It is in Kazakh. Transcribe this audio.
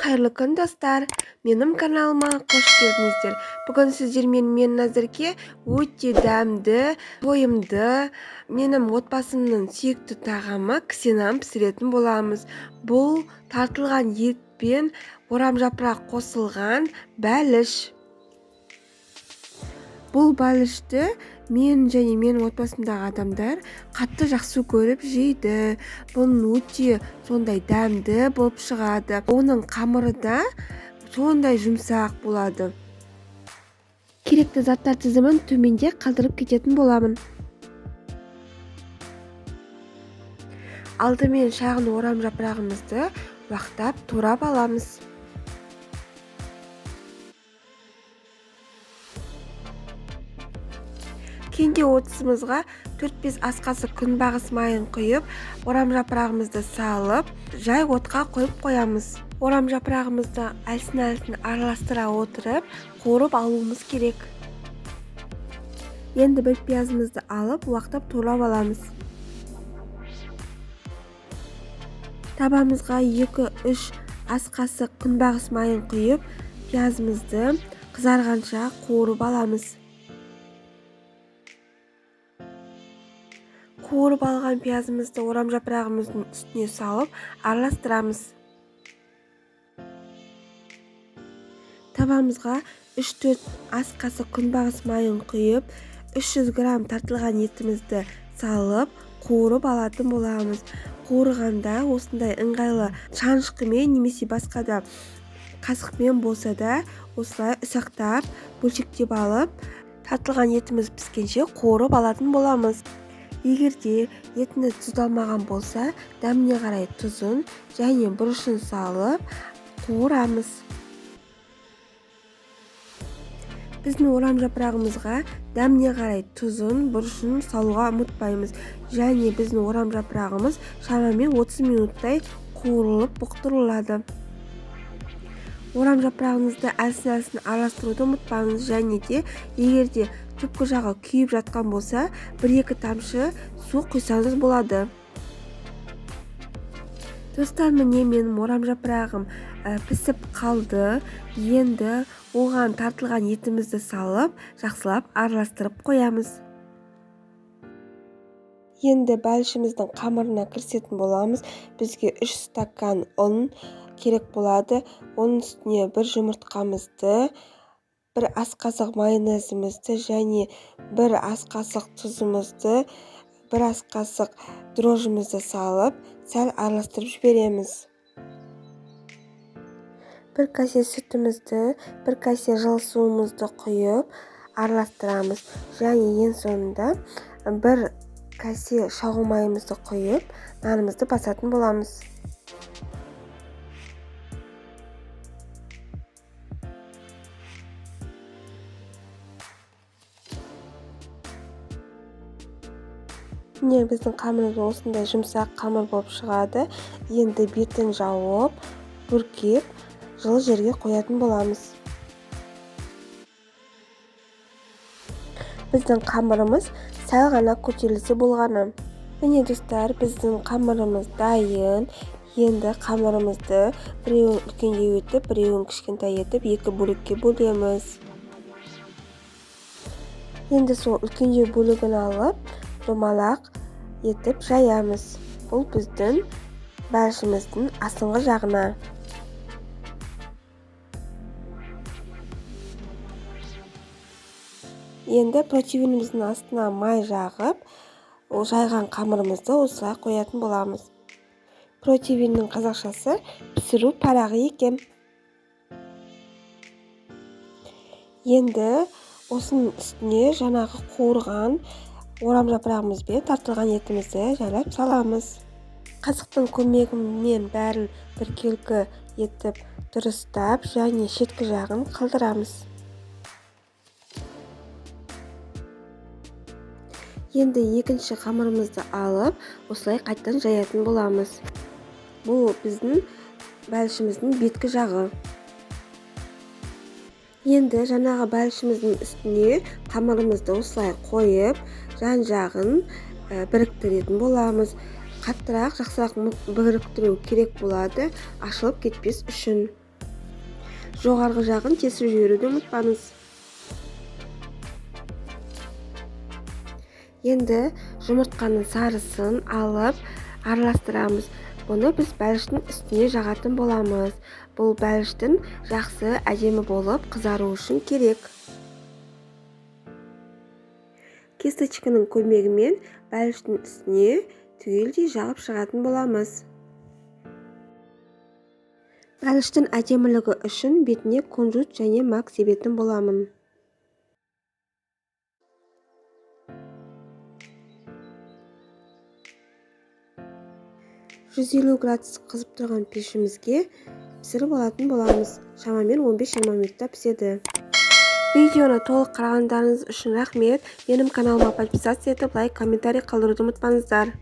Қайырлы күн, достар! Менің каналыма қош келдіңіздер. Бүгін сіздермен мен Назерке өте дәмді, тойымды, менің отбасымның сүйікті тағамы кісенан пісіретін боламыз. Бұл тартылған ет пен орам жапырақ қосылған бәліш. Бұл бәлішті мен және менің отбасымдағы адамдар қатты жақсы көріп жейді. Бұның өте сондай дәмді болып шығады. Оның қамыры да сондай жұмсақ болады. Керекті заттар тізімін төменде қалдырып кететін боламын. Алдымен шағын орам жапырағымызды уақтап турап аламыз. Кенде отысымызға 4-5 ас қасық күнбағыс майын құйып, орам жапырағымызды салып, жай отқа қойып қоямыз. Орам жапырағымызды әлсін-әлсін араластыра отырып, қуырып алуымыз керек. Енді бір пиязымызды алып, уақтап турап аламыз. Табамызға 2-3 ас қасық күнбағыс майын құйып, пиязымызды қызарғанша қуырып аламыз. Қуырып алған пиязымызды орам жапырағымыздың үстіне салып, араластырамыз. Табамызға 3-4 ас қасық күнбағыс майын құйып, 300 грамм тартылған етімізді салып, қуырып алатын боламыз. Қуырғанда осындай ыңғайлы шанышқымен немесе басқа да қасықпен болса да осылай ұсақтап, бөлшектеп алып, тартылған етіміз піскенше қуырып алатын боламыз. Егер де етіңіз тұздалмаған болса, дәміне қарай тұзын және бұрышын салып қуырамыз. Біздің орам жапырағымызға дәміне қарай тұзын, бұрышын салуға ұмытпаймыз. Және біздің орам жапырағымыз шамамен 30 минуттай қуырылып бұқтырылады. Орам жапырағыңызды әлсін-әлсін араластыруды ұмытпаңыз. Және де егер де түпкі жағы күйіп жатқан болса, 1-2 тамшы су құйсаңыз болады. Достар, міне менің орам жапырағым пісіп қалды. Енді оған тартылған етімізді салып, жақсылап араластырып қоямыз. Енді бәлішіміздің қамырына кірісетін боламыз. Бізге 3 стакан ұн керек болады. Оның үстіне бір жұмыртқамызды, бір ас қасық майонезімізді және бір ас қасық тұзымызды, бір ас қасық дрожжымызды салып, сәл араластырып жібереміз. Бір кесе сүтімізді, бір кесе жылы суымызды құйып, араластырамыз. Және ең соңында бір кесе шағу майымызды құйып, нанымызды басатын боламыз. Міне біздің қамырымыз осындай жұмсақ қамыр болып шығады. Енді бетін жауып, бүркеп, жылы жерге қоятын боламыз. Біздің қамырымыз сәл ғана көтерілсе болғаны. Міне достар, біздің қамырымыз дайын. Енді қамырымызды біреуін үлкендеу етіп, біреуін кішкентай етіп, екі бөлікке бөлеміз. Енді сол үлкендеу бөлігін алып, домалақ етіп жаямыз. Бұл біздің бәлішіміздің астыңғы жағына. Енді противеніміздің астына май жағып, ол жайған қамырымызды осылай қоятын боламыз. Противеннің қазақшасы пісіру парағы екен. Енді осының үстіне жаңағы қуырған орам жапырағымызбен тартылған етімізді жайлап саламыз. Қасықтың көмегімен бәрін біркелкі етіп дұрыстап және шеткі жағын қалдырамыз. Енді екінші қамырымызды алып, осылай қайтадан жаятын боламыз. Бұл біздің бәлішіміздің беткі жағы. Енді жаңағы бәлішіміздің үстіне қамырымызды осылай қойып, жан жағын біріктіретін боламыз. Қаттырақ, жақсырақ біріктіру керек болады, ашылып кетпес үшін. Жоғарғы жағын тесіп жіберуді ұмытпаңыз. Енді жұмыртқаның сарысын алып араластырамыз. Бұны біз бәліштің үстіне жағатын боламыз. Бұл бәліштің жақсы әдемі болып қызару үшін керек. Кисточканың көмегімен бәліштің үстіне түгелдей жағып шығатын боламыз. Бәліштің әдемілігі үшін бетіне кунжут және мак себетін боламын. 150 градус қызып тұрған пешімізге пісіріп алатын боламыз. Шамамен 15-20 минутта піседі. Видеоны толық қарағандарыңыз үшін рахмет. Менің каналыма подписаться етіп, лайк, комментарий қалдыруды ұмытпаңыздар.